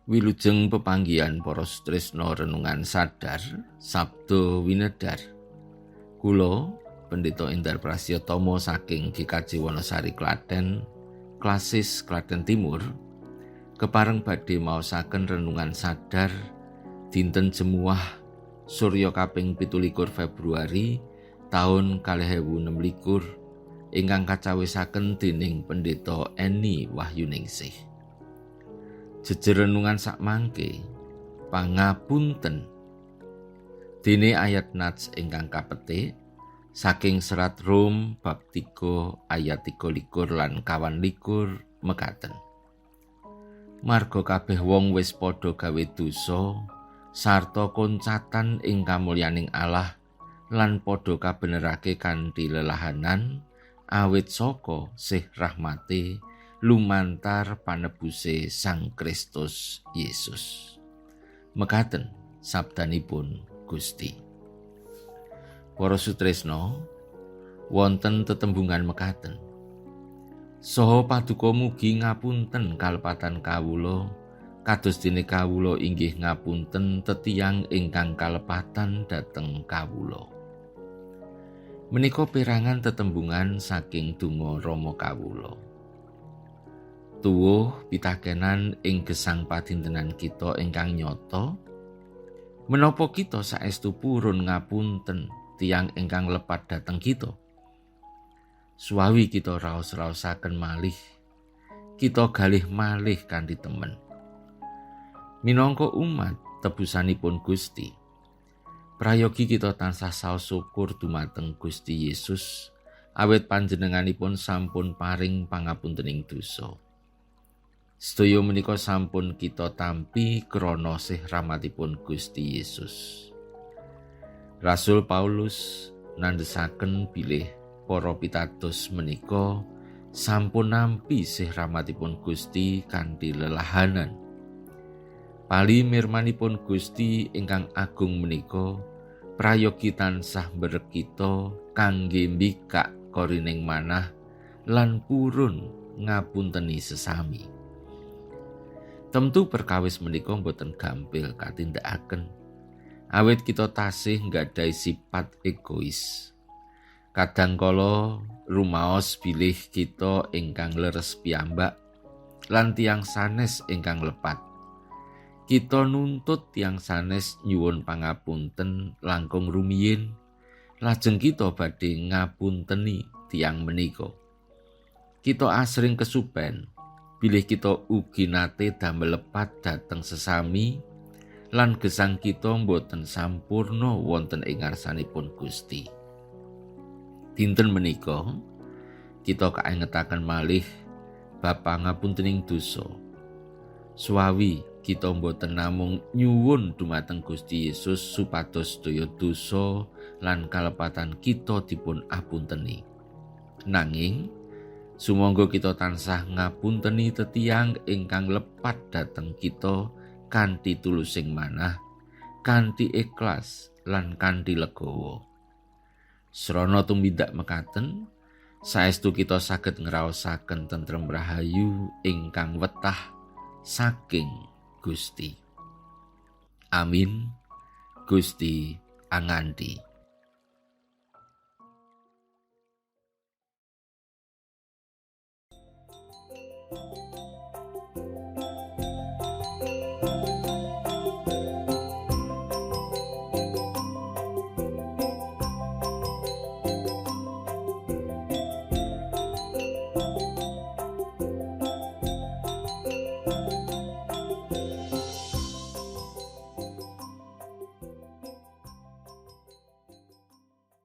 Wilujeng pepanggihan para sutresna renungan sadar Sabda Winedar. Kula Pendeta Indar Prasetyo saking GKJ Wonosari Klaten, Klasis Klaten Timur, kepareng badhe maosaken renungan sadar dinten Jemuah Surya kaping 17 Februari taun 2026 ingkang kacawisaken dening Pendeta Eni Wahyuningsih. Jejer renungan sakmangke pangapunten. Dene ayat nats ingkang kapetik saking serat Rom bab 3 ayat 23 lan 24 mekaten. Marga kabeh wong wis padha gawe dosa sarta koncatan ing kamulyaning Allah lan padha kabenerake kanthi lelahanan awit saka sih rahmate lumantar panebuse Sang Kristus Yesus. Mekaten sabdanipun Gusti. Para sutresna, wonten tetembungan mekaten. Saha paduka mugi ngapunten kalepatan kawula, kados dene kawula inggih ngapunten tetiyang ingkang kalepatan dhateng kawula. Menika perangan tetembungan saking donga Rama kawula. Tuwuh pitakenan ing gesang padintenan kita ingkang nyata, menapa kita saestu purun ngapunten tiyang ingkang lepat dhateng kita? Suwawi kita raos-raosaken malih, kita galih malih kanthi temen. Minangka umat tebusanipun Gusti, prayogi kita tansah saos syukur dumateng Gusti Yesus awit panjenenganipun sampun paring pangapuntening dosa. Sedaya menika sampun kita tampi krana sih rahmatipun Gusti Yesus. Rasul Paulus nandhesaken bilih para pitados menika sampun nampi sih rahmatipun Gusti kanthi lelahanan. Pali mirmanipun Gusti ingkang agung menika prayogi tansah mberek kita kangge mbikak korining manah lan purun ngapunteni sesami. Tentu perkawis menika mboten gampil katindakaken, awit kita tasih nggadahi sifat egois. Kadang kala rumaos bilih kita ingkang leres piyambak lan tiyang sanes ingkang lepat. Kita nuntut tiyang sanes nyuwun pangapunten langkung rumiyin, lajeng kita badhe ngapunteni tiyang menika. Kita asring kesupen bilih kita ugi nate damel lepat dhateng sesami lan gesang kita mboten sampurna wonten ing ngarsanipun Gusti. Dinten menika kita kaengetaken malih bab pangapuntening dosa. Suwawi kita mboten namung nyuwun dumateng Gusti Yesus supados sedaya dosa lan kalepatan kita dipun apunteni. Nanging sumangga kita tansah ngapunteni tetiyang ingkang lepat dhateng kita kanthi tulusing manah, kanthi ikhlas lan kanthi legawa. Srana tumindak mekaten, saestu kita saged ngraosaken tentrem rahayu ingkang wetah saking Gusti. Amin. Gusti angandi.